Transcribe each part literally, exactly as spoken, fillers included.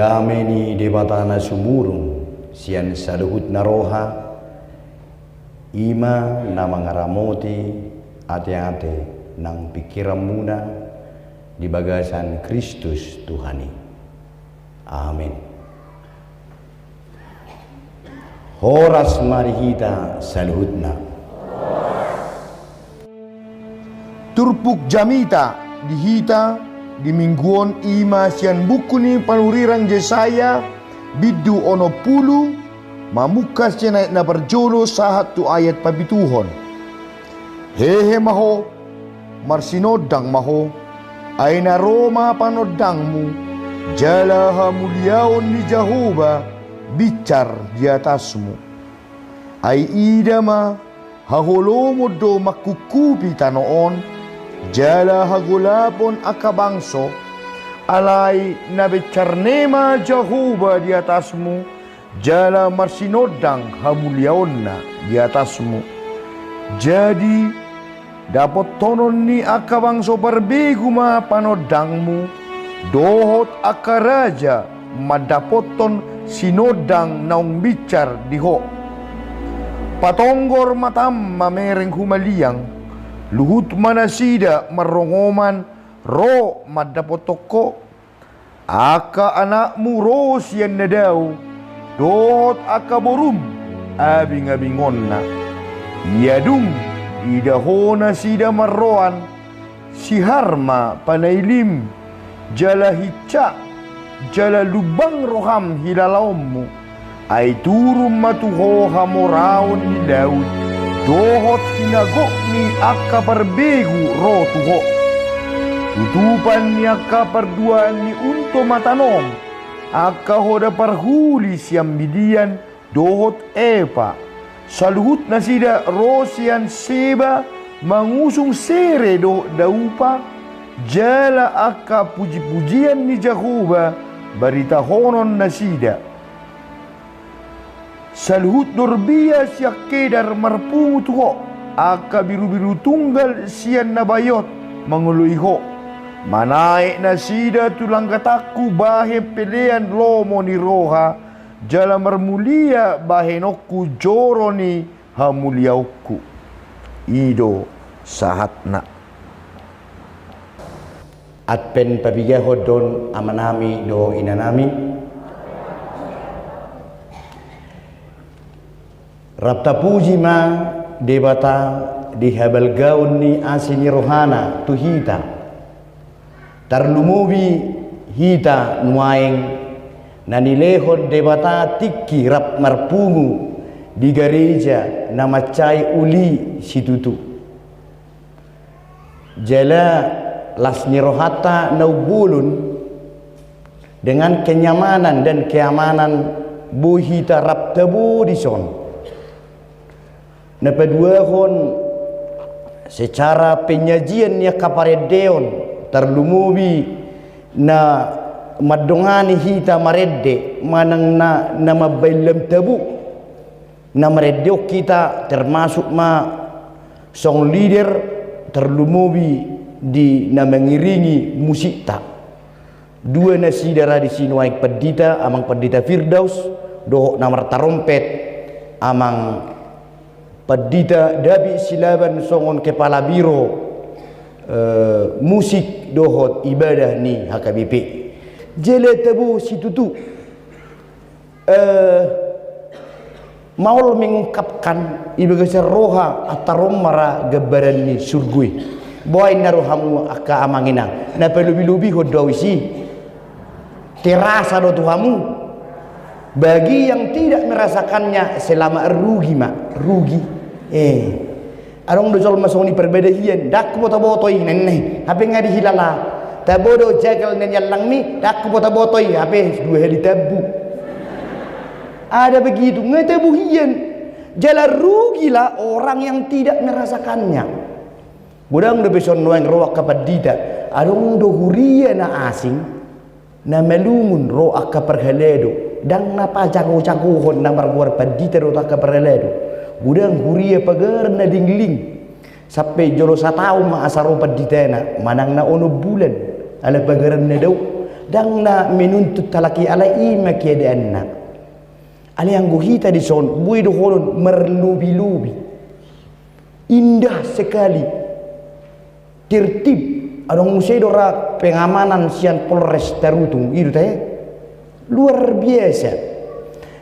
Dame ni Debata na sumurung sian saluhutna roha, i ma na mangaramoti ateate nang pingkiranmuna di bagasan Kristus Tuhan i. Amen. Horas ma di hita saluhutna. Turpuk jamita di hita di minggu on i ma sian buku ni panurirang Jesaya, bindu onom pulu, mamungka sian ayat na parjolo sahat tu ayat papituhon. Hehe ma ho, marsinondang ma ho, ai na ro ma panondangmu, jala hamuliaon ni Jahowa binsar di atasmu. Ai ida ma, haholomon do mangkungkupi tano on, jala hagolapon angka bangso, alai na binsar ne ma Jahowa di atasmu, jala marsinondang hamuliaonna di atasmu. Jadi, dapothonon ni angka bangso parbegu ma panondangmu, dohot angka raja mandapothon sinondang naung binsar di ho. Patonggor matam mamereng humaliang, luhut ma nasida marrongoman ro mandapothon ho. Angka anakmu ro sian na dao, dohot angka borum abingabingonna. Ia dung idaho nasida marroan, sihar ma panailim, jala hinsa, jala lumbang roham hilalaonmu. Ai turun ma tu ho hamoraon ni laut, dohot hinagok ni angka parbegu ro tu ho. Tutupan ni angka parduaan ni unto ma tano on, angka hoda parhuli sian Midian dohot Epa. Saluhut nasida ro sian Seba mangusung sere dohot daupa, jala angka pujipujian ni Jahowa baritahonon nasida. Saluhut dorbia sian Kedar marpungu tu ho, angka birubiru tunggal sian na baeot mangoloi ho. Manaek nasida tu langgatangku bahen pelean lomo ni roha, jala marmulia bahenonku joro ni hamuliaonku. I do sahatna. Advent papigahon do on amanami dohot inanami. Rap tapuji ma Debata di habalgaon ni asi ni rohana tu hita. Tarlumobi hita nuaeng na nilehon Debata tingki rap marpungu di gareja na mansai uli situtu. Jala las ni rohanta na umbolon dengan kenyamanan dan keamanan boi hita rap tabo dison. Na paduahon secara penyajian ni angka parendeon, tarlumobi na mandongani hita marende manang na, na mambahen lam tabo. Na marende on hita termasuk ma song leader, tarlumobi di na mangiringi musikta. Dua nasida ra disi nuaeng pandita, amang pandita Firdaus, dohot na martarompet, amang pandita David Silaban songon kepala biro, eh, musik dohot ibadah ni H K B P. Jala tabo situtu. Eh, maol mengungkapkan i bagasan roha antar on ma ra gambaran ni surgo i. Boha inna rohamu angka amang inang, na palobilobihon do au isi? Terasa do tu hamu? Bagi yang tidak merasakannya, selamat, rugi ma, rugi. Eh. Adong do jolma songon i parbadahian, ndang huboto-boto i, nenne, hape nga dihilala. Tabo do jagal na niallang mi, ndang huboto-boto i, hape dua hali tabo. Ada begitu, nga tabo hian. Jala rugilah orang yang tidak merasakannya. Godang dope songon nuaeng ro angka pandita, adong do huria na asing. Na malungun ro angka parhalado, ndang na pajagojagohon na margoar pandita dohot angka parhalado. Godang huria pagaran na lingling. Sampe jolo sataon ma asa ro panditana, manang na onom bulan, ala pagaran na dao. Ndang na menuntut halak i, alai i ma keadaanna. Alai anggo hita dison, boi dohonon marlobi-lobi. Indah sekali. Tertib. Adong muse do ra pengamanan sian Polres Tarutung, i do tahe. Luar biasa.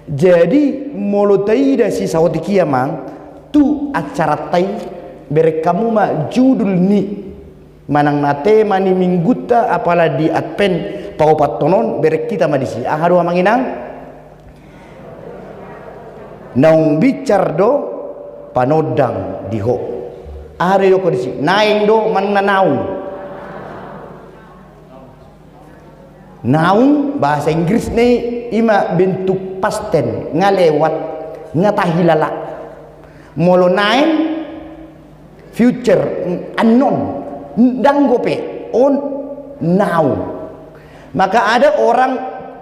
Jadi, molo taida sisaotik i amang, tu acaranta i, bereng hamu ma judul ni manang na tema ni minggunta apala di Advent paopathon on, bereng hita ma disi. Aha do amang inang? Naung binsar do panondang di ho. Aha do didok disi? Naeng do manang na naung? Naung, bahasa Inggrisna i, i ma bentuk past tense, nga lewat, nga tahilala. Molo naeng, future, annon, ndang dope, on, naung. Maka ada orang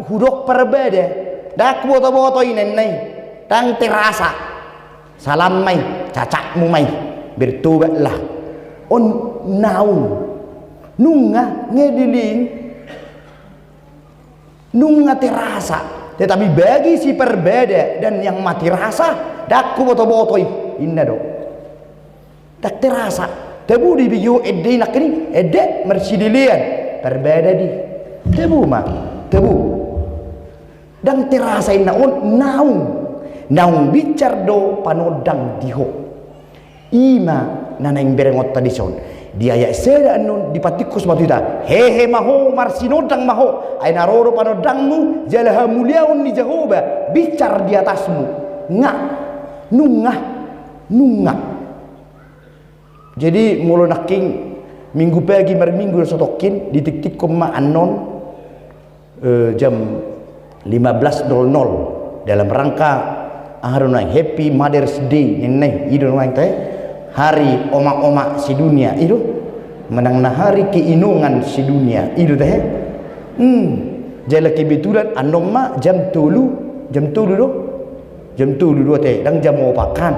hudok parbada, ndang huboto-boto i ninna i, ndang terasa. Salam ma i, cacatmu ma i, bertobatlah. On naung. Nunga, nga leleng. Nunga terasa. Tetapi bagi si parbada dan yang mati rasa, ndang huboto-boto i, inna do. Ndang terasa. Tabo do ibege ho ende i nangkin i, ende marsilelean. Parbada do i. Tabo ma. Tabo. Ndang terasa inna on naung. Naung binsar do panondang di ho. I ma na naeng berengonta dison. Di ayat sada annon dipatingkos ma tu hita. Hehe ma ho, marsinondang ma ho. Ai na ro do panondangmu, jala hamuliaon ni Jahowa binsar di atasmu. Nga. Nunga. Nunga. Jadi, molo nangkin minggu pagi marminggu na so tongkin, ditiktikkon ma annon, eh, jam lima belas nol nol, dalam rangka, aha do nuaeng, Happy Mother's Day, ninna i, i do nuaeng tahe, hari omak-omak sedunia, i do, manang na hari keinongan sedunia, i do tahe. Hmm, jala kebetulan annon ma jam tolu, jam tolu do, jam tolu do tahe, ndang jam opat kan.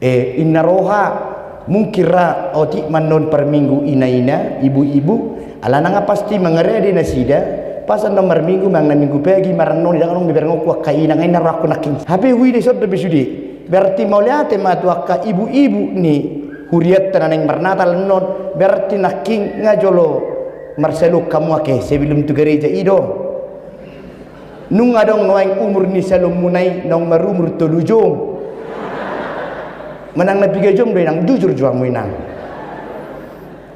Eh, inna roha, mungkin ra otik ma annon parminggu ina-ina, ibu-ibu, alana nga pasti mangarade nasida, pas annon marminggu, manang na minggu pagi, marannon, ndang adong be berengonku angka ina, nga inna rohangku nangkin. Hape huida i songon dope sude. Berarti mauliate ma tu angka ibu-ibu ni hurianta na naeng marnatal annon, berarti nangkin nga jolo marsaluhon hamu ake, sebelum tu gareja i do. Nunga adong nuaeng umur ni saluhonmuna i naung marumur tolu jom. Manang na piga jom do inang, jujur jo hamu inang.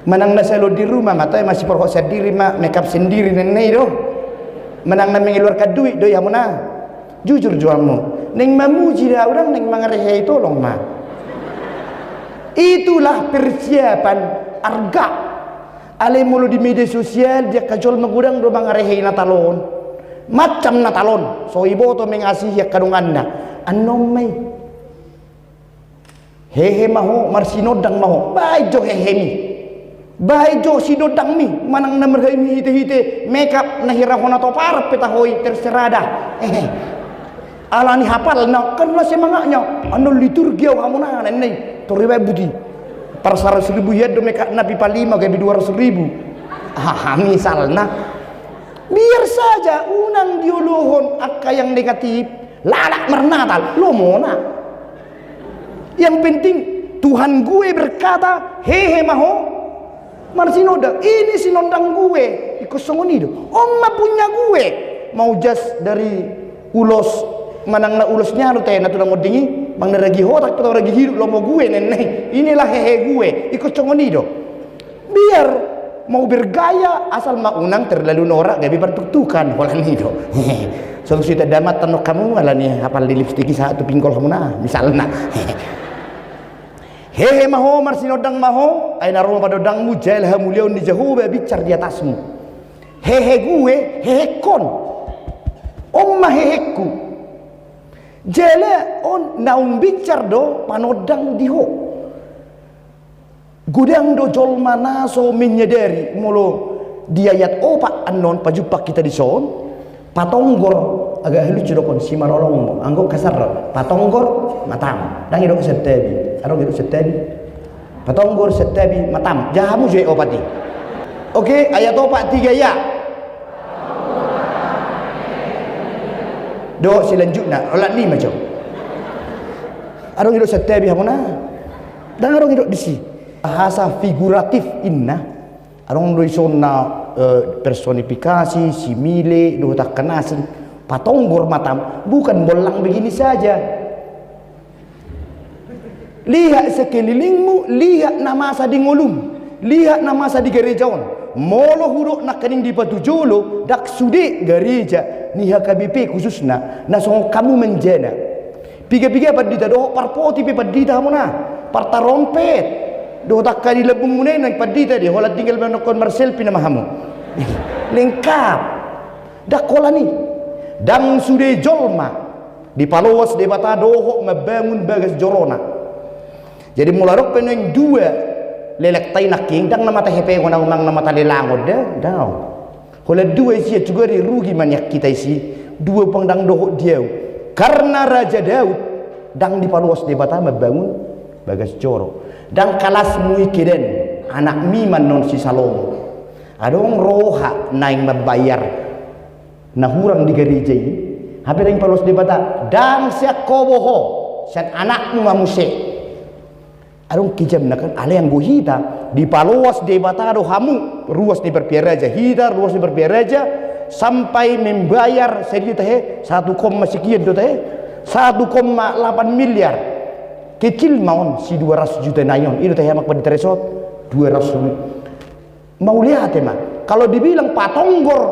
Manang na saluhon di rumah ma tahe, masiporhot sandiri ma, make up sendiri ninna i do. Manang na mengeluarkan duit do i hamuna. Jujur jo hamu. Naeng mamuji do ahu, ndang naeng mangarehei, tolong ma. Itulah persiapan arga. Alai molo di media sosial, di angka jolma godang do mangarehei Natal on. Macam Natal on, so iboto mengasihi angka donganna. Annon ma i. Hehe ma ho, marsinondang ma ho. Baen jo hehemi. Baen jo sinondangmi, manang na marhami hite-hite, make up na hira hona toparan pe taho i, terserah dah. Hehe. Alani hapalna, karena semangatnya, annon liturgi ahu hamuna, ninna i, tor ibaen buti. Par saratus ribu hian do make up na, pipa lima gabe dua ratus ribu. Ah, misalna. Biar saja, unang diolohon angka yang negatif, lalap marnatal, lomo na. Yang penting, Tuhan gue berkata, hehe ma ho, marsinondang, ini sinondang gue, ingkon songon i do. On ma punya gue. Mau jas dari ulos, manang na ulos ni anu tahe na tulang monding i, manang na ragi hotak pe tau ragi hidup lomo gue ninna i. Inilah hehe gue, ingkon songon i do. Biar mau bergaya, asal ma unang terlalu norak gabe partuktukan, holan i do. Songon sita damat tano hamu, alani hapal ni lipstik i sahat tu pinggol hamuna, misalna. Hehe ma ho, marsinondang ma ho, ai na ro ma panondangmu, jala hamuliaon ni Jahowa binsar di atasmu. Hehe gue, hehengkon. On ma hehengku. Jala on naung binsar do panondang di ho. Godang do jolma na so menyadari, molo di ayat opat annon pajumpang hita dison, patonggor, agak halucu dokkon simalolongmu, anggo kasar do, patonggor matam, ndang idok santabi, adong idok santabi, patonggor santabi matam, jaha hamu jo ayat opat i. Oke, ayat opat tiga ya. Dohot selanjutna, olat lima jo. Adong idok santabi hamuna. Ndang adong idok disi. Bahasa figuratif inna. Adong do isonna, eh, personifikasi, simile, dohot angka na asing. Patonggor matam, bukan bollang begini saja. Lihat sekelilingmu, lihat na masa di ngolum, lihat na masa di gareja on. Molo hudok nangkaning di patujolo, ndang sude gareja ni H K B P khususna, na songon hamu manjana. Piga-piga pandita, dohot parpoti pe pandita hamuna, partarompet. Dohot angka di lambungmuna i na pandita do i, holan tinggal manongkon marselfie nama hamu. Lengkap. Ndang holan i. Ndang sude jolma dipaloas Debata dohot mambangun bagas jorona. Jadi molo adong pe nuaeng dua lelengta i nangkin, ndang na mata hepengon au manang na mata lelangon da, ndang. Holan dua isi, juga di rugi ma nian hita isi, dua pang ndang dohot di au. Karna Raja Daud ndang dipaloas Debata mambangun bagas joro. Ndang kalasmu i kedan, anakmi ma annon si Salomo. Adong roha naeng mambayar na hurang di gareja i, hape naeng paloas Debata, ndang sian ho boho, sian anakmu ma muse. Adong kejamna kan, alai anggo hita, dipaloas Debata do hamu, ruas ni parpia raja, hita ruas ni parpia raja, sampai membayar, sadia tahe, satu koma sekian do tahe, satu koma delapan miliar. Kecil ma on, si dua ratus juta nai on, i do tahe amang pandita resort, dua ratus. Mauliate ma. Kalau dibilang patonggor,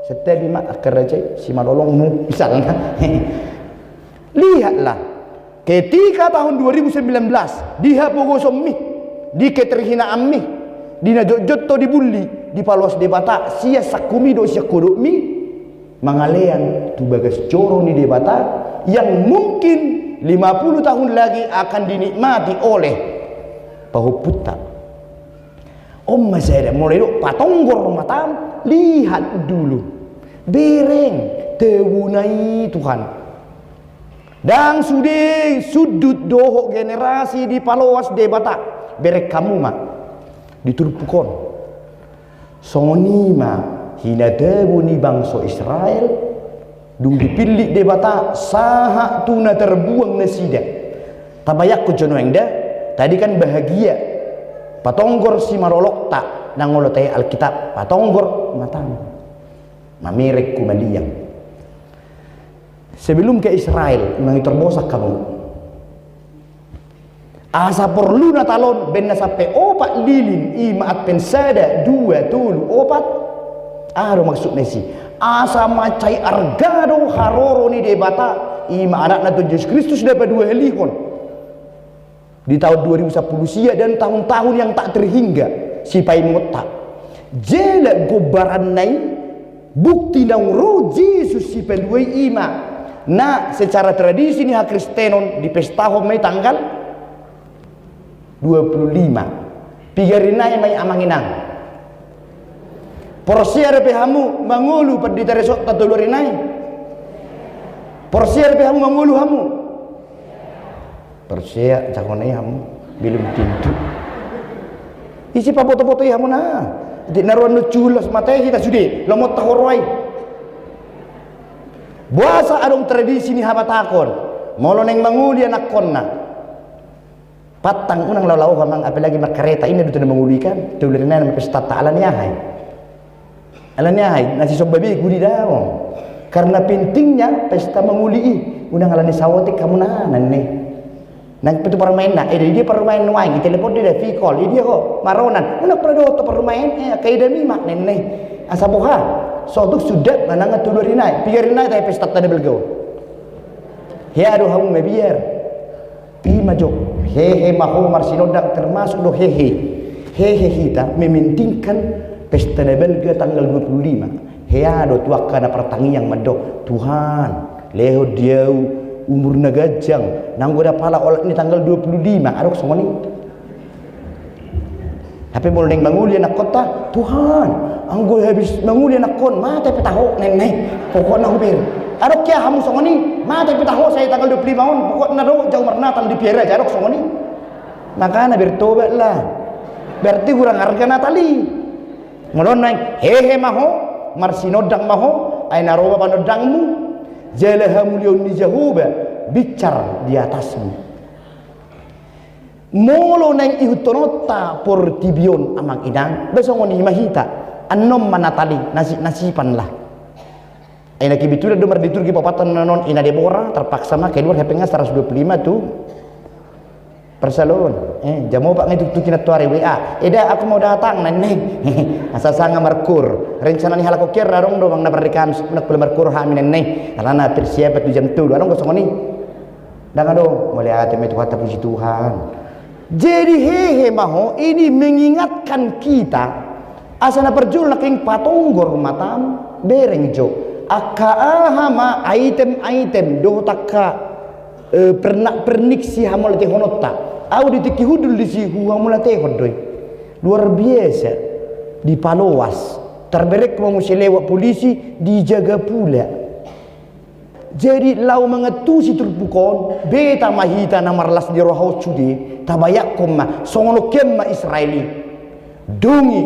santabi ma angka raja i, simalolongmu, misalna. Lihatlah, ketika tahun dua ribu sembilan belas, di hapogosonmi, di keterhinaanmi, di na jotjot ho dibully, dipaloas Debata, sian sangkumi dohot sian hodokmi, mangalean tu bagas joro ni Debata, yang mungkin lima puluh tahun lagi akan dinikmati oleh pahompunta. On ma sada, molo didok patonggor matam, lihat dulu. Bereng, tebuna i Tuhan. Ndang sude sundut dohot generasi dipaloas Debata. Bereng hamu ma. Di turpuk on. Songon i ma hinatabo ni bangso Israel, dung dipillit Debata sahat tu na tarbuang nasida. Tabayangkon jo nuaeng da, tadi kan bahagia, patonggor simalolongta, nang olo tahe Alkitab, patonggor matam. Mamereng ho maliang. Sebelum ke Israel, unang i tor bosan hamu. Asa porlu Natal on, baen na sampe opat lilin, i ma Advent sada, dua, tolu, opat. Aha do maksudna disi? Asa mansai arga do haroro ni Debata, i ma Anakna Tuhan Jesus Kristus na paduahalihon. Di tahun dua ribu sapuluh sia dan tahun-tahun yang tak terhingga, sipaimaonta. Jala gombaranna i, bukti naung ro Jesus Sipalua i, i ma na secara tradisi ni hakristenon dipestahon ma i tanggal dua puluh lima. Piga ari nai ma i amang inang? Porsea dope hamu mangolu pandita resort ta tolu ari nai? Porsea dope hamu mangolu hamu? Porsea, jangkon i hamu, belum tentu. Ise paboto-boto i hamu na. Di na roan nu culas mate hita sude, lomonta ho ro ai. Boasa adong tradisi ni habatahon, molo naeng mangolu anakkonna. Pantang unang laho-laho amang, apalagi markareta, inna do tu na mangolu i kan, tolu ari nai nama pestanta, ala ni aha i? Ala ni aha i, na sisomba be guni daong. Karena pentingnya pesta mangolu i, unang ala ni saotik hamu na, ninna i. Nang pe tu parumaenna, eh, di dia parumaen nuaeng, i telepon dia, video call, i dia ho, maronan, unang pernah dohot tu parumaen, eh, kaida mi ma, ninna i. Asa boha, so tung suda, manang tolu ari nai, piga ari nai tahe pestanta na balga on. Hea do hamu mabiar. I ma jo, hehe ma ho marsinondang, termasuk do hehe. Hehe hita mementingkan pesta na balga tanggal dua puluh lima. Hea do tu angka na partangiang mandok, Tuhan, lehon di au umur na ganjang, nanggo dapala olat ni tanggal dua puluh lima, adong songon i. Hape molo naeng mangolu anakkonta, Tuhan, anggo habis mangolu anakkon, mate pe taho, ninna i. Pokokna huber. Adong hea hamu songon i, mate pe taho, sai tanggal dua puluh lima on, pokokna do, jau marnatal di piara, adong songon i. Makana bertobatlah. Berarti hurang arga Natal i. Molo naeng, hehe ma ho, marsinondang ma ho, ai na ro ma panondangmu. Jala hamuliaon ni Jahowa binsar di atasmu. Molo naeng ihuthononta portibi on, amang inang, ba songon i ma hita. Annon ma Natal i, nasib-nasiban lah. Ai na kebetulan do marliturgi paopathon annon Ina Debora, terpaksa ma keluar hepeng seratus dua puluh lima tu Parsalon. Eh, jam opat nga ituktuki nantoari W A. Eda, aku mau datang, nenneng. Asa sanga markoor. Rencana ni halak on kian ra adong do, amang, na parrikahan, na pola markoor hami, nenneng. Alana persiapan tu jam tolu, adong do songon i? Ndang adong. Mauliate ma i Tuhanta, puji Tuhan. Jadi hehe ma ho, ini mengingatkan kita, asa na parjolo nangkin patonggor matam, bereng jo. Angka aha ma item-item dohot angka eh, pernak-pernik sihamauliatehononta. Ahu di tingki hundul disi huhamauliatehon do i. Luar biasa. Dipaloas. Tarbereng ma muse lewat polisi, dijaga pula. Jadi laho mangantusi turpuk on, beta ma hita na marlas ni roha on sude, tabayangkon ma, songon on kian ma Israel i. Dung i.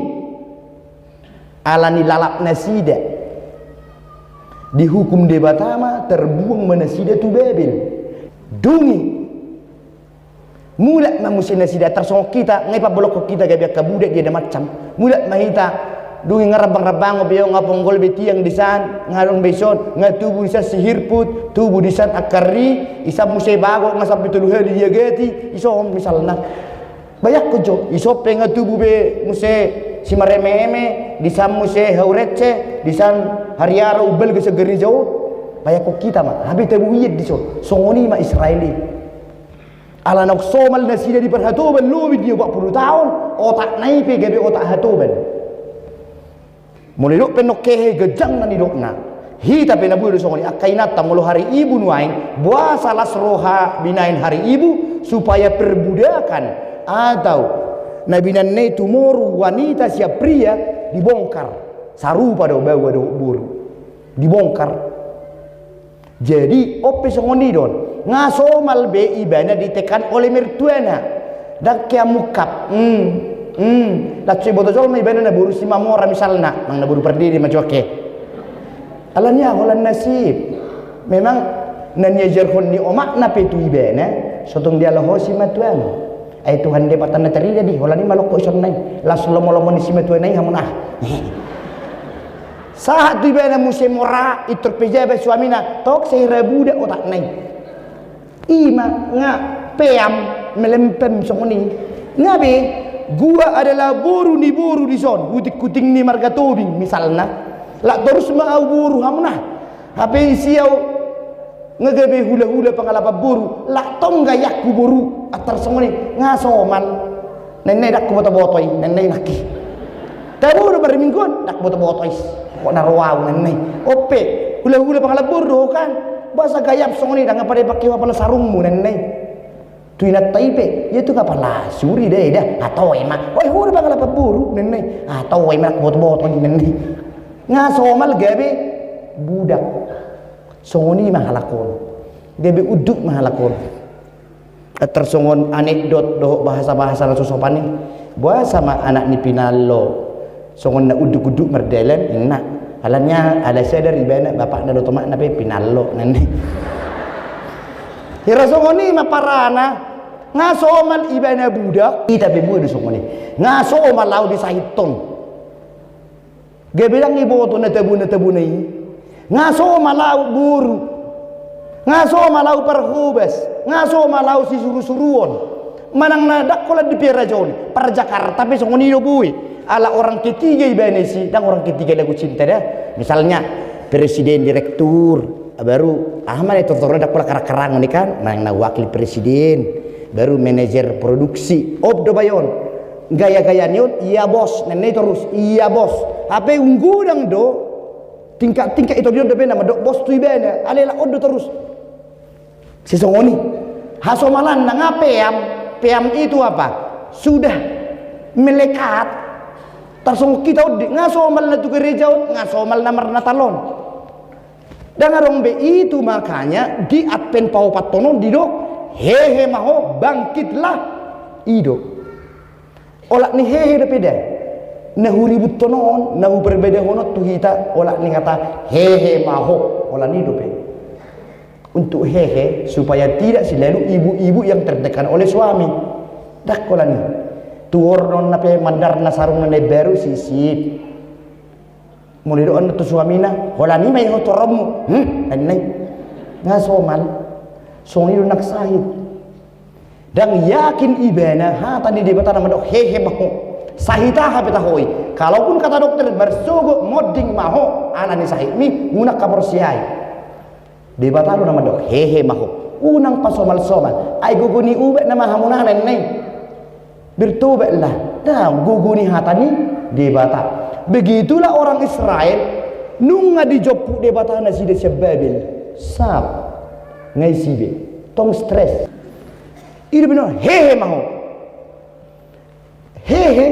Ala ni lalap nasida, dihukum Debata ma, tarbuang ma nasida tu Babel. Dung i, mulak ma muse nasida, tarsongon hita, nga ipabolokhon hita gabe angka budak dia da macam. Mulak ma hita, dung i nga rambang-rambangon be on, nga ponggol be tiang disan, nga adong be dison, nga tubu disan sihirput, tubu disan angka ri, disan muse bagot, nga sampe tolu hali diagati, dison misalna. Bayangkon jo, dison pe nga tubu be muse simareme-eme, disan muse hau rence, disan hariara umbalga sian gareja on. Bayangkon hita ma, hape tabo hian dison, songon i ma Israel i. Ala naung somal nasida di parhatoban lobi ni opat pulu taon, otakna i pe gabe otak hatoban. Molo didok pe annon hehe, ganjang na nidokna. Hita pe na boi do songon i, angka inanta, molo hari ibu nuaeng, boasa las roha binahen hari ibu, supaya perbudakan atau na binahen na i tumoru wanita sian pria dibongkar. Sarupa do baoa dohot boru. Dibongkar. Jadi on pe songon i do on. Nga somal be ibana ditekan oleh mertuana. Ndang kean mungkap. Hmm. Hmm. Laos so iboto jolma ibana na boru si Mamora misalna. Nang na boru Pardede ma jo ake. Alani aha? Holan nasib. Memang na niajarhon ni omakna pe tu ibana, so tung dialoho si matuam. Ai Tuhan Debata na tarida di, holan i ma lohot isonna i. Laos lomo-lomo ni si matuana i hamu na. Sahat tu ibana muse mora, pintor pejabat suamina, tong sai ra budak otakna i. I ma nga peam, melempem songon i. Nga be, gua adalah boru ni boru dison, huting-huting ni marga Tobing misalna. Lak torus ma au boru hamu na. Hape isi au nga gabe hula-hula pangalapan boru, lak tong gayangku boru, antar songon i, nga somal. Nenneng, ndang huboto-boto i, nenneng, nangkin. Tabo do marmingguan, ndang huboto-boto i. Pokokna ro au, nenneng. On pe, hula-hula pangalapan boru do ho kan. Boasa gayam songon i, ndang nga pade pake ho apala sarungmu, nenneng. Tu inanta i pe, ia tu nga pala suri da, eda. Nga toe ma. Oi, ho do pangalapan boru, nenneng. Nga toe ma, ndang huboto-boto i, nenneng. Nga somal gabe budak. Songon i ma halak on. Gabe unduk ma halak on. Tarsongon anekdot dohot bahasa-bahasa na so sopan i. Boasa ma anak ni Pinallo songon na unduk-unduk mardalan, ninna. Alani aha? Ala sadar ibana bapakna dohot omakna pe Pinallo, ninna. Hira songon i ma parana. Nga somal ibana budak, hita pe boi do songon i. Nga somal au disahithon. Gabe ndang iboto na tabo, na tabona i. Nga somal au boru. Nga somal au parhobas. Nga somal au sisuru-suruon. Manang na ndang holan di Piara Joni, par-Jakarta pe songon i do boi. Ala orang ketiga ibana disi, ndang orang ketiga lagu cinta da. Misalnya presiden, direktur, baru aha ma na i tortorna, ndang holan karang-karangon i kan, manang na wakil presiden, baru manajer produksi. On do baen on. Gaya-gaya ni on, iya bos, ninna i torus, iya bos. Hape ung godang do tingkat-tingkat, ito di on dope na mandok bos tu ibana, alai lak on do torus. Sisongon i. Hasomalanna nga peam, peam itu apa? Sudah melekat. Tarsongon hita on di, nga somal na tu gareja on, nga somal na marnatal on. Ndang adong be. Itu makanya di Advent paopathon on didok, hehe ma ho, bangkitlah. I do. Olat ni hehe dope da. Na huributhon on, na huparbadahon on tu hita, olat ni hata hehe ma ho. Holan i dope. untuk hehe, supaya tidak selalu ibu-ibu yang tertekan oleh suami. Ndang holan i. Tuhorna pe mandar na sarung na baru, sip-sip. Molo didok annon tu suamina, holan i ma i ho toronmu. Hmm, ninna i. Nga somal. Songon i do na sahit. Ndang yakin ibana hata ni Debata na mandok hehe ma ho. Sahit aha pe taho i. Kalaupun kata dokter marsogot monding ma ho, ala ni sahitmi, unang haporseai. Debata do na mandok hehe ma ho. Unang pasomal-somal. Ai gogo ni ubat nama hamuna, ninna i. Bertobatlah. Ndang, gogo ni hata ni Debata. Begitulah orang Israel, nunga dijompu Debata nasida sian Babel. Sap. Nga isi be. Tong stres. I do pe na hehe ma ho. Hehe,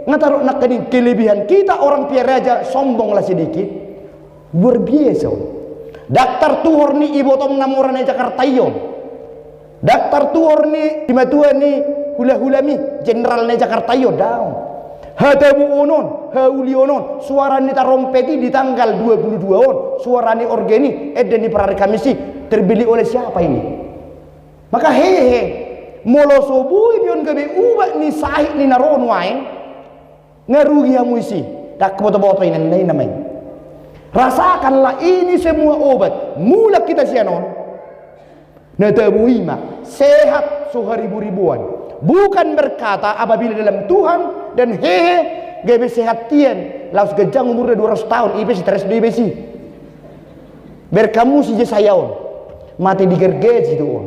nga tadok nangkaning kelebihan kita orang Pia Raja, sombonglah sedikit. Luar biasa on. Ndang tartuhor ni ibotom na mora na i Jakarta i on. Ndang tartuhor ni simatua ni hulahulami, jenderal na i Jakarta i on, daong. Hataboon on, haulion on, suara ni tarompet i di tanggal dua puluh dua on, suara ni organ i, ende ni parari Kamis i, terbeli oleh siapa ini? Maka hehe, molo so boi pe on gabe ubat ni sahit ni na ro nuaeng, nga rugi hamu isi, ndang boto-boto i, ninna i nama i. Rasakanlah ini semua obat, mulak hita sian on. Na tabo i ma, sehat so haribo-riboan. Bukan berkata apabila dalam Tuhan dan hehe, gabe sehat hian, laos ganjang umurna dua ratus taon, i pe stres do iba isi. Bereng hamu si Jesaya on, mate digergaji do on.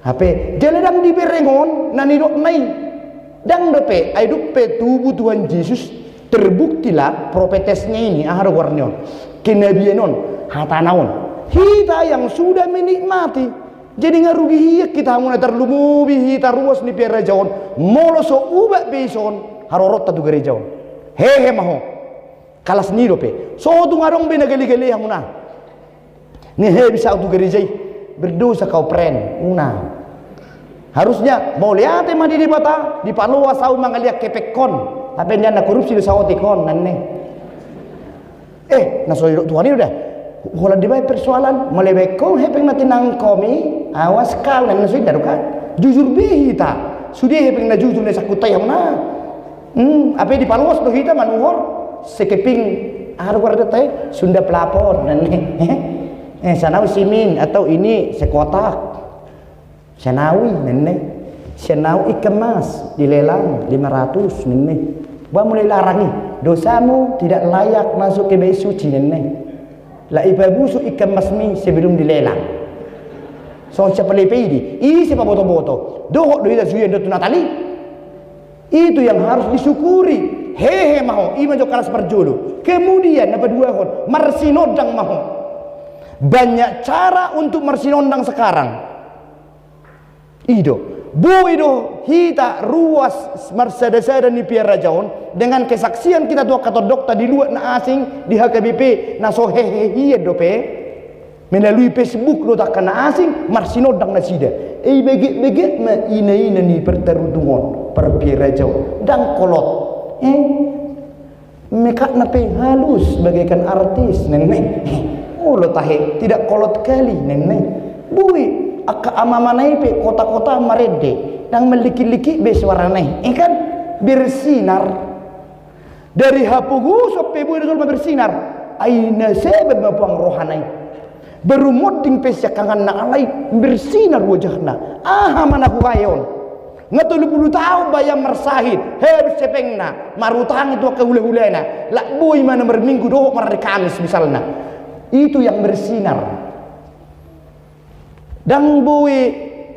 Hape, jala ndang dibereng on na nidokna i. Ndang dope, ai dung pe tubu Tuhan Jesus, terbuktilah profetesnya ini, aha do goarna on, kenabian on, hatana on. Hita yang sudah menikmati. Jadi nga rugi hian hita hamu na tarlumobi hita ruas ni Pia Raja on, molo so ubat be ison haroronta tu gareja on. Hehe ma ho. Kalas ni dope. So tung adong be na gale-gale hamuna. Ngehe bisa au tu gareja i. Berdosa kau, friend. Unang. Harusnya mauliate ma di Debata, dipaloas au mangaliat hepengkon. Hape nian na korupsi do saotik on, ninna i. Eh, na so didok Tuhan i do da. Holan dibaen persoalan, molo dibaen hepeng na tinangkom i, awas kau, ninna, na so inda do kan. Jujur be hita. Sude hepeng na jujur na sangkut ai hamuna. Hmm, hape dipaloas do hita manuhor, sekeping, aha do goarna i, sunda plafon, ninna i. Eh, sanau simin, atau ini sekotak. Sanau i, ninna i. Sanau ikan mas, dilelang lima ratus, ninna i. Ba mulai larang i, dosamu tidak layak masuk ke bait suci, ninna i. Laho ipabusuk ikan masmi sebelum dilelang. Songon siapa lepe i di, ise paboto-boto. Dohot do hita sude on tu Natal i. Itu yang harus disyukuri. Hehe ma ho, i ma jo kalas parjolo. Kemudian na paduahon, marsinondang ma ho. Banyak cara untuk marsinondang sekarang. I do, boi do hita ruas marsada-sada ni Pia Raja on dengan kesaksian kita tu angka tondongta di luat na asing, di H K B P, na so hehe hian dope. Melalui Facebook do angka na asing, marsinondang nasida. Eh, bege-bege ma ina-ina ni partarutung on, par Pia Raja on. Ndang kolot. Eh? Mekapna pe halus bagaikan artis, ninna i. Olo tahe, tidak kolot kali, ninna i. Boi, angka ama-ama na i pe kota-kota marende, ndang mallikit-likit be suarana i, eh kan? Bersinar. Dari hapogoson pe boi do jolma bersinar. Ai na sebab ma puang rohana i. Baru monding pe siangkanganna alai bersinar wajahna. Aha ma na hubaen on? Nga tolu pulu taon baen marsahit, habis hepengna, marutangi tu angka hula-hulana, laho boi ma na marminggu dohot marari Kamis misalna. Itu yang bersinar. Ndang boi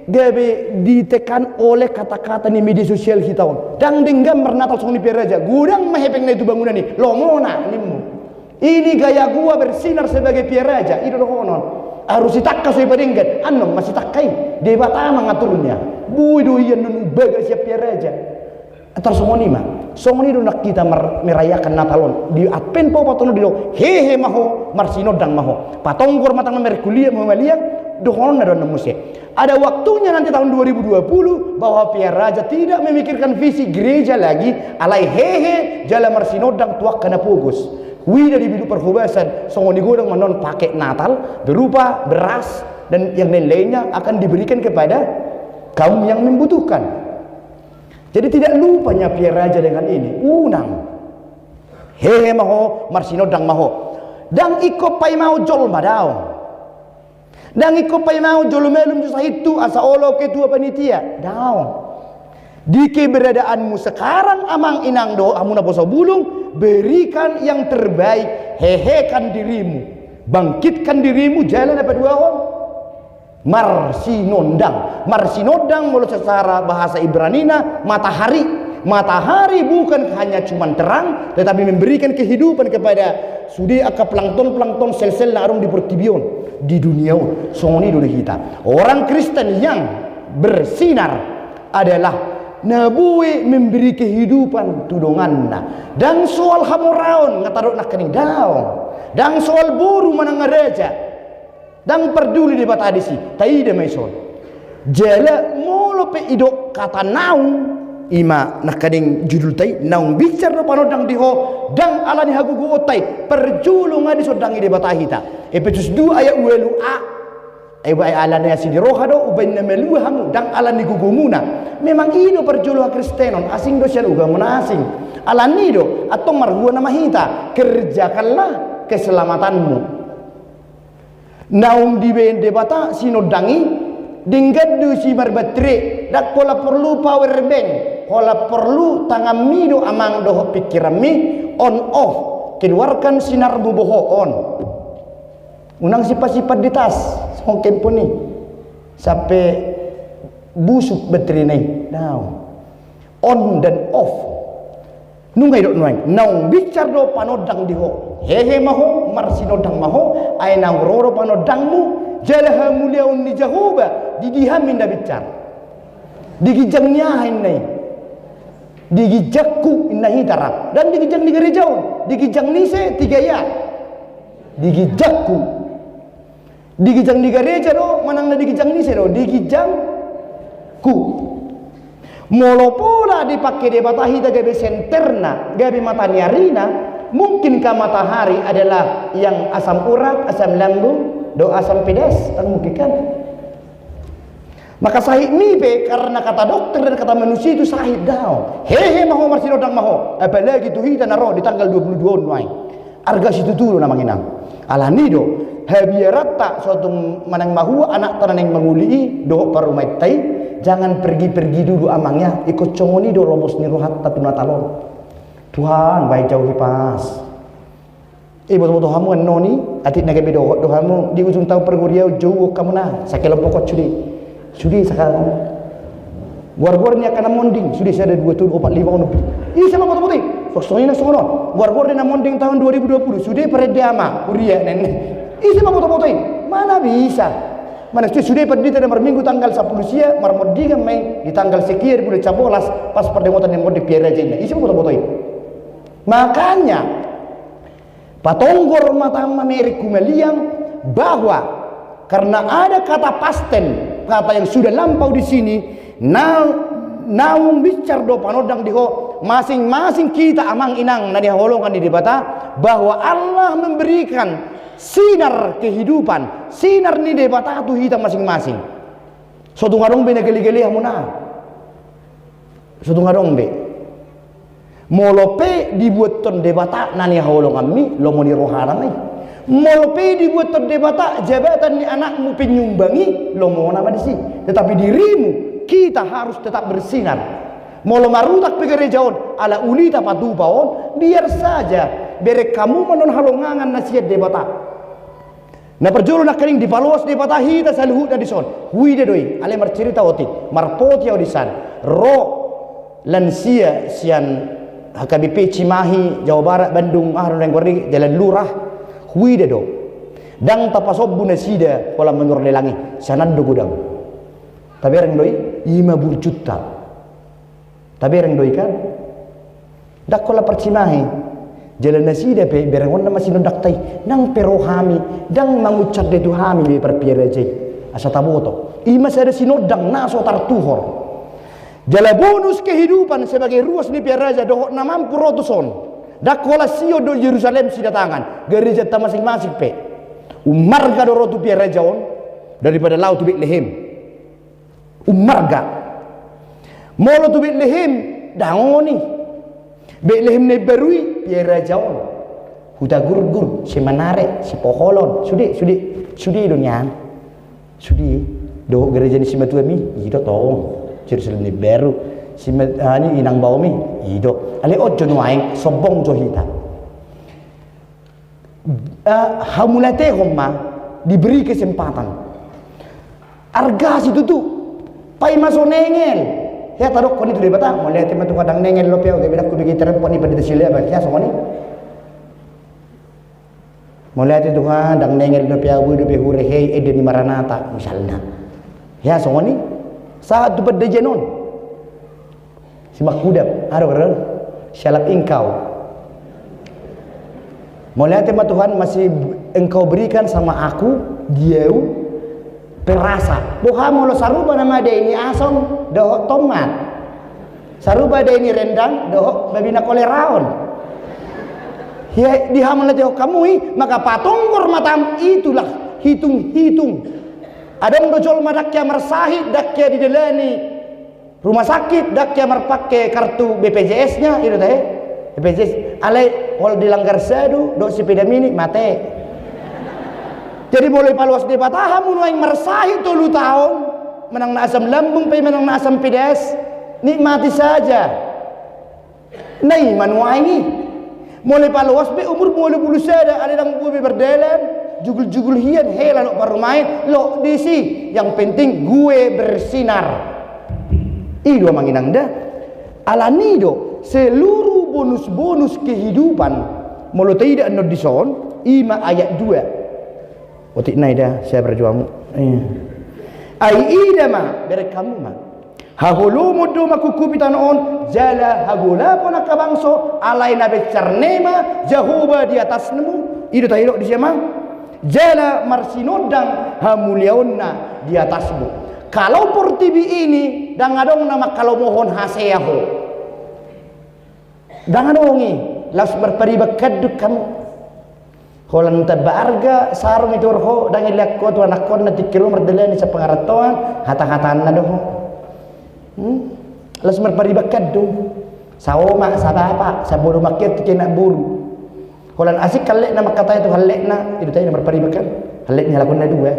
gabe ditekan oleh kata-kata ni media sosial hita on. Ndang denggan marnatal songon i Pia Raja. Godang ma hepengna i tu bangunan i. Lomona, nimmu. Ini gaya gua bersinar sebagai Pia Raja, i do dohonon. Harus sitangkas so ipadenggan, annon masitangkas i. Debata ma ngaturnya. Boi do i annon umbaga sian Pia Raja. Tarsongon i ma. Songon i do nang hita mar-, merayakan Natal on. Di Advent pe opat on do didok, hehe ma ho, marsinondang ma ho. Patonggor ma tangan, markuliah ma ho, maliang, dohononna do annon muse. Ada waktunya nanti tahun dua ribu dua puluh bahwa Pia Raja tidak memikirkan visi gereja lagi, alai hehe jala marsinondang tu angka na pogos. Huida di Biduk Parhobasan, songon i godang ma annon paket Natal, berupa beras, Dan yang lain-lainnya akan diberikan kepada kaum yang membutuhkan. Jadi tidak lupa Nyapiaraja dengan ini. Unang. Hehe ma ho, marsinondang ma ho. Ndang ingkon paimaon jolma, daong. Ndang ingkon paimaon jolma malum tu sahit tu asa olo ketua panitia, daong. Di keberadaanmu sekarang, amang inang dohot hamu na poso bulung, berikan yang terbaik, hehekan dirimu, bangkitkan dirimu, jala na paduahon, marsinondang. Marsinondang molo secara bahasa Ibranina matahari. Matahari bukan hanya cuman terang, tetapi memberikan kehidupan kepada sude angka plankton-plankton, sel-sel na adong di portibi on, di dunia on. Songon i do di hita. Orang Kristen yang bersinar adalah na boi memberi kehidupan tu donganna. Ndang soal hamoraon, nga tadok nangkaning, daong. Ndang soal boru manang raja. Ndang parduli Debata disi, taida ma ison. Jala molo pe idok kata naung, i ma nangkaning judulta i, naung binsar do panondang di ho, ndang ala ni hagogoonta i, parjolo nga disondangi Debata hita. Efesus dua ayat ualu a, ai ba ala ni asi ni roha do, umbahen na malua hamu, ndang ala ni gogomuna. Memang i do parjolo hakristenon, asing do sian ugamo na asing. Ala ni do, antong marhua nama hita, kerjakanlah keselamatanmu. Naung dibaen Debata sinondang i, denggan do disi marbatre, ndang holan porlu power bank, holan porlu tanganmi do amang dohot pingkiranmi, on off, keluarkan sinarmu, boho on. Unang simpan-simpan di tas, songon handphone i, sampe busuk baterena i, daong. On dan off. Nunga idok nuaeng, naung binsar do panondang di ho. Hehe ma ho, marsinondang ma ho, ai naung ro do panondangmu, jala hamuliaon ni Jahowa, di dia hami na binsar. Di ginjang ni aha inna i? Di ginjangku inna hita rap. Ndang di ginjang ni gareja on, di ginjang ni ise, tiga ya. Di ginjangku. Di ginjang ni gareja do, manang na di ginjang ni ise do, di ginjangku. Molo pola dipangke Debata hita gabe senterna, gabe mata ni arina, mungkinkah matahari adalah yang asam urat, asam lambung, dohot asam pedas? Ndang mungkin kan? Maka sahitmi pe karena kata dokter dan kata manusia itu sahit, daong. Hehe ma ho, marsinondang ma ho. Apalagi tu hita na ro di tanggal dua puluh dua on nuaeng. Arga situtu do na manginang. Ala ni do, habiaranta so tung manang mahua anakta na naeng mangoli i, dohot parumaenta i, jangan pergi-pergi dulu amang ya, ingkon songon i do lobos ni rohanta tu Natal on. Tuhan, bahen jauhi pas. Eh, boto-boto hamu annon i, atik na gabe dohot do hamu, di ujung tahun perguriau jouhon hamu na, sakelompok on sude. Sude sakalangkon. Goar-goar ni angka na monding, sude sada dua tolu opat lima onom pitu. Ise ma boto-boto i? Songon i na songon on. Goar-goar ni na monding tahun dua ribu dua puluh, sude parende ama, huria, nene. Ise ma boto-boto i? Mana bisa? Mana sude, sude pandita na marminggu tanggal sampulu sia, marmondingan ma i di tanggal sekian di bulan sabolas, pas pardengotan ni monding Piaraja inna. Ise ma boto-boto i? Makanya, patonggor ma tama merek humaliang bahwa karena ada kata past tense, kata yang sudah lampau di sini, na-, naung binsar do panondang di ho, masing-masing kita amang inang na nihaholongan ni Debata, bahwa Allah memberikan sinar kehidupan, sinar ni Debata tu hita masing-masing. So tung adong be na gale-gale hamu na. So tung adong be. Molo pe dibuathon Debata na nihaholonganmi, lomo ni rohana ma i. Molo pe dibuathon Debata jabatan ni anakmu penyumbang i, lomona ma disi. Tetapi dirimu, kita harus tetap bersinar. Molo marutak pe gareja on, ala uli tapatupa on, biar saja. Bereng hamu ma annon halongangan na sian Debata. Na parjolo nangkaning dipaloas Debata hita saluhutna dison. Huida do i, alai marcarita otik, marpoti au disan. Ro lansia sian H K B P Cimahi, Jawa Barat, Bandung, aha do naeng goar i, jalan lurah. Huida do. Ndang tapasombu nasida holan manuhor lelang i, sian an do godang. Tabereng do i, i ma burjunta. Tabereng do i kan? Ndang holan par Cimahi. Jala nasida pe berengonna ma sinondangta i. Nang pe ro hami, ndang mangunsande tu hami be par Piaraja i. Asa taboto. I ma sada sinondang na so tartuhor. Jala bonus kehidupan sebagai ruas ni Piaraja dohot na mampu ro tuson. Ndang holan sihol do Jerusalem sidatangan. Garejanta masing-masing pe. Ummarga do ro tu Piaraja on. Daripada laho tu Betlehem, ummarga. Molo tu Betlehem, dang on i. Betlehem na imbaru i, piara raja on. Hutagurgur, Simanare, Sipoholon, sude, sude, sude do nian. Sude, dohot gereja ni simatuami, i do tong. Jerusalem na imbaru, sima-, ah, ni inang baomi, i do. Alai on jo nuaeng, sombong jo hita. Eh, hamauliatehon ma, diberi kesempatan. Arga situtu, paima so nengel. Hea tadokkon i tu Debata, mauliate ma Tuhan ndang nengel dope au, gabe ndang hubege terempon i pandita Silaban, hea songon i. Mauliate Tuhan, ndang nengel dope au, boi dope hurehei ende ni Maranata, misalna. Hea songon i, sahat tu pandajian on. Simanggudap, aro kan? Sialap ingkau. Mauliate ma Tuhan, masih Engkau berikan sama aku, di au, perasa. Boha molo sarupa nama dae ni Ason dohot tomat. Sarupa dae ni Rendang dohot babi na kolera on. Hea dihamauliatehon hamu i, maka patonggor matam, itulah hitung-hitung. Adong do jolma ndang hea marsahit, ndang hea didalani rumah sakit, ndang hea marpake kartu B P J S-nya, i do tahe. B P J S, alai kalau dilanggar sadu, dohot sepeda mini, mate. Jadi molo dipaluas Debata hamu nuaeng marsahit tolu taon, manang na asam lambung pe, manang na asam pedas, nikmati saja. Na i ma nuaeng i. Molo dipaluas pe umurmu ualu pulu sada, alai ndang boi be mardalan, jugul-jugul hian, hela dohot parumaen, loas disi. Yang penting gue bersinar. I do amang inang da. Alani do seluruh bonus-bonus kehidupan. Molo taida annon dison, i ma ayat dua. Otik nai da, saya berjuangmu. Iya. Ai ida ma, berek hamu ma. Haholomon do mangkungkupi tano on, jala hagolapon angka bangso, alai na binsarna i ma Jahowa di atasmu, i do taida disi amang. Jala marsinondang hamuliaonna di atasmu. Kalau portibi ini, ndang adong na manghalomohon hasea ho. Ndang adong i, laos marpariban handuk hamu. Holan tamba arga, sarung i tuhor ho, ndang ilean ho tu anakkon na tingki ro mardalani sapangarantoan, hata-hataanna do ho. Hmm? Laos marpariban handuk. Saomak, sabapa, sabolu mangkirti ke anak boru. Holan asing hallekna mangkatai tu hallekna, i do taida na marpariban kan. Hallek ni halak on na dua.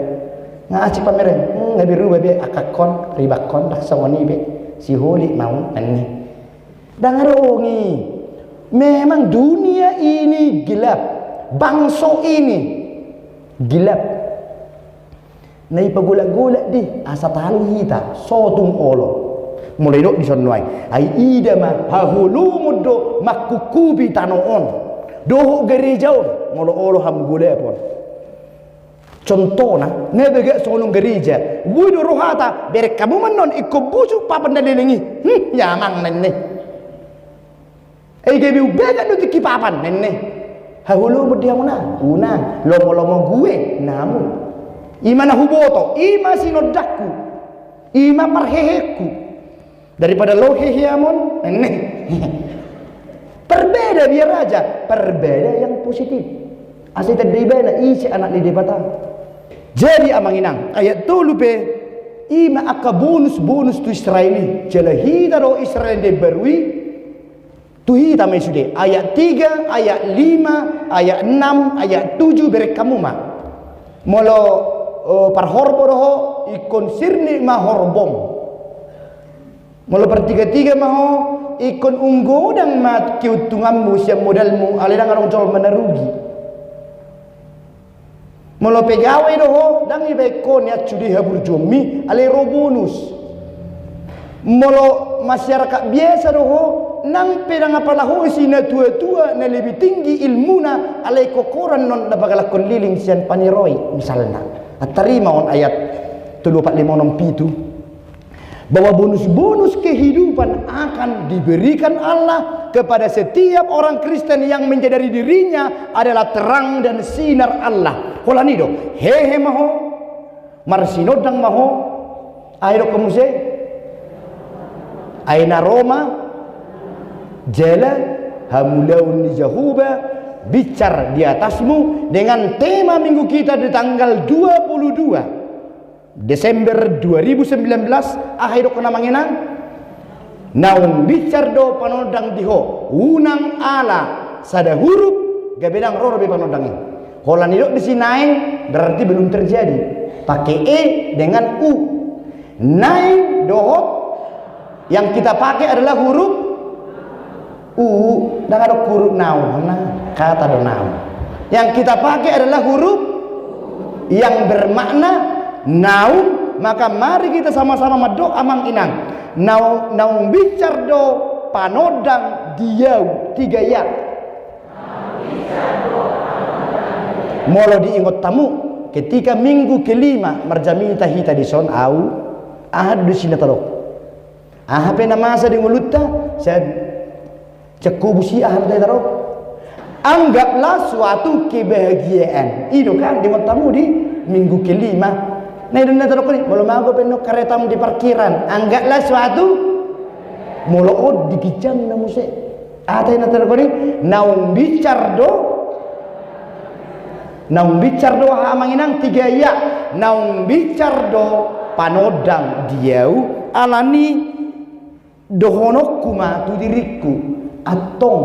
Nga asing pamereng, hmm, nga berubah be, angkangkon, ribakkon, ndang songon i be. Siholi mau, nanni. Ndang adong i. Memang dunia ini gelap. Bangso ini gelap. Na ipagolak-golak di, asa talu hita, so tung olo. Molo didok dison nuaeng. Ai ida ma, haholomon do mangkungkupi tano on. Dohot gareja on, molo olo hamu golapon. Contohna, nga bagak songon on gareja. Boi do rohata, berek hamu ma annon ingkon busuk papan na leleng i. Hmm, ya amang nenne. Ai gabe umbaga do tingki papan nenne. Haholomon di hamu na, unang, lomo-lomo gue, namu. I ma na huboto, i ma sinondangku. I ma parheheku. Daripada lo heheamon, nenne. Perbeda biar aja, perbeda yang positif. Asa itanda ibana ise anak ni Debata. Jadi amang inang, ayat tolu pe, i ma angka bonus-bonus tu Israel i. Jala hita do Israel na imbaru i, tu hita ma i sude. Ayat tiga, ayat lima, ayat enam, ayat tujuh, berek hamu ma. Molo, eh, parhorbo do ho, ingkon sirni ma horbom. Molo partiga-tiga ma ho, ingkon unggodang ma keuntunganmu sian modalmu, alai ndang adong jolma na rugi. Molo pegawai do ho, ndang ibaen ho nian sude haburjuonmi, alai ro bonus. Molo masyarakat biasa do ho, nang pe ndang apala ho si na tua-tua na lebih tinggi ilmuna, alai kokoran non na pagalakkon liling sian paniroi, misalna. Antar i ma on ayat tolu opat lima onom pitu. Bahwa bonus-bonus kehidupan akan diberikan Allah kepada setiap orang Kristen yang menyadari dirinya adalah terang dan sinar Allah. Holan i do, hehe ma ho, marsinondang ma ho, ai dokkon muse, ai na ro ma, jala hamuliaon ni Jahowa binsar di atasmu, dengan tema minggu kita di tanggal dua puluh dua. Desember dua ribu sembilan belas, aha idokkon amang inang? Naung binsar do panondang di ho, unang ala sada hurup gabe ndang ro dope panondang i. Holan didok disi naeng, berarti belum terjadi. Pakai e dengan u. Naeng dohot, yang kita pakai adalah huruf u, ndang adong huruf naung, na kata do naung. Yang kita pakai adalah huruf yang bermakna naung, maka mari kita sama-sama mandok amang inang. Naung, naung binsar do panondang di au, tiga ya. Molo diingot hamu, ketika minggu kelima marjamita hita dison, au, aha do disi na tadok? Aha pe na masa di ngolunta, sian, sian kubus i aha na tadok? Anggaplah suatu kebahagiaan. I do kan diingot hamu di minggu kelima. Na i do na tadok i, molo mago pe annon karetamu di parkiran, anggaplah suatu, molo on di ginjangna muse. Aha na tadok i? Naung binsar do. Naung binsar do aha amang inang, tiga ya. Naung binsar do panondang di au, alani dohononku ma tu diringku, antong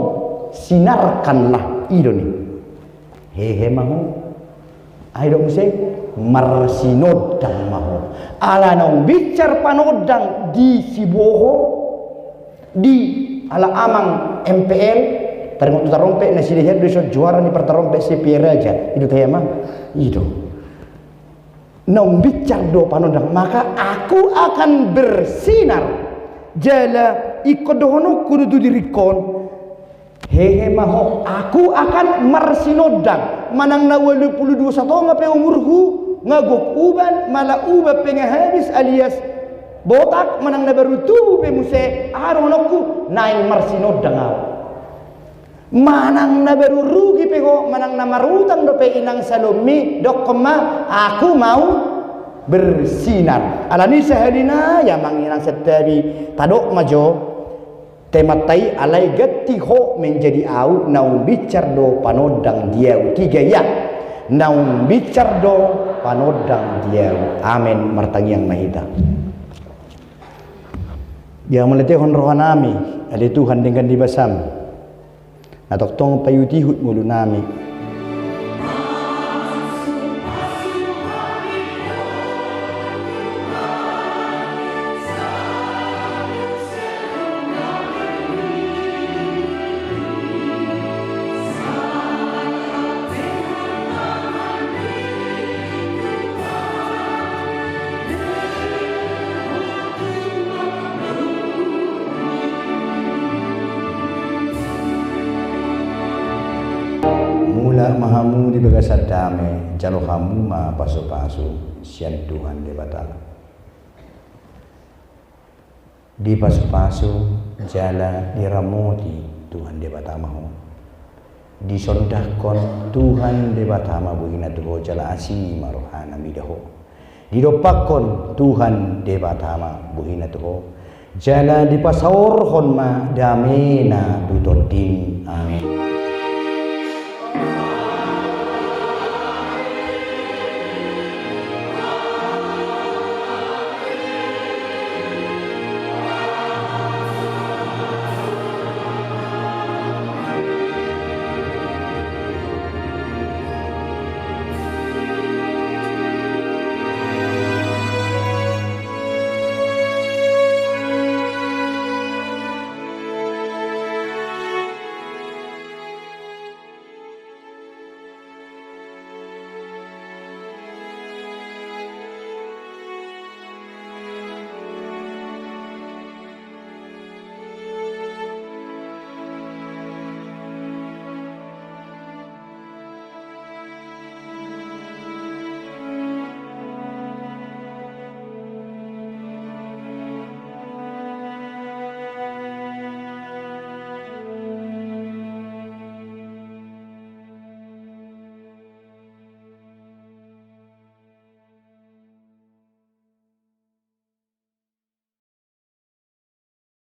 sinarkanlah, i do ni. Hehe ma ho. Ai do muse, marsinondang ma ho. Ala naung binsar panondang di siboho, di ala amang M P L, taringot tu tarompet na sidehan do dison juara ni partarompet se Piai Raja. I do tahe amang. I do. Naung binsar do panondang, maka aku akan bersinar. Jala ingkon dohononku do tu diringkon. Hehe ma ho, aku akan marsinondang. Manang na ualu pulu dua satonga pe umurhu, nga gok uban, mala uban pe nga habis alias botak, manang na baru tubu pe muse, aha dohononku, naeng marsinondang au. Manang na baru rugi pe ho, manang na marutang dope inang Salome, dokkon ma, aku mau bersinar. Alani sahali nai amang inang santabi, tadok ma jo, temanta i, alai ganti ho menjadi au, naung binsar do panondang di au, tiga ya. Naung binsar do panondang di au. Amen. Martangiang ma hita. Ia mauliatehon rohanami, ale Tuhan, denggan di basam. Na tongtong paihutihut ngolunami. Mulak ma hamu di bagasan dame, jalo hamu ma pasupasu sian Tuhan Debata. Dipasupasu jala diramoti Tuhan Debata ma ho. Disondangkon Tuhan Debata ma bohina tu ho jala asi ma rohana mida ho. Didompakkon Tuhan Debata ma bohina tu ho, jala dipasaorhon ma damena tu tondimi. Amen.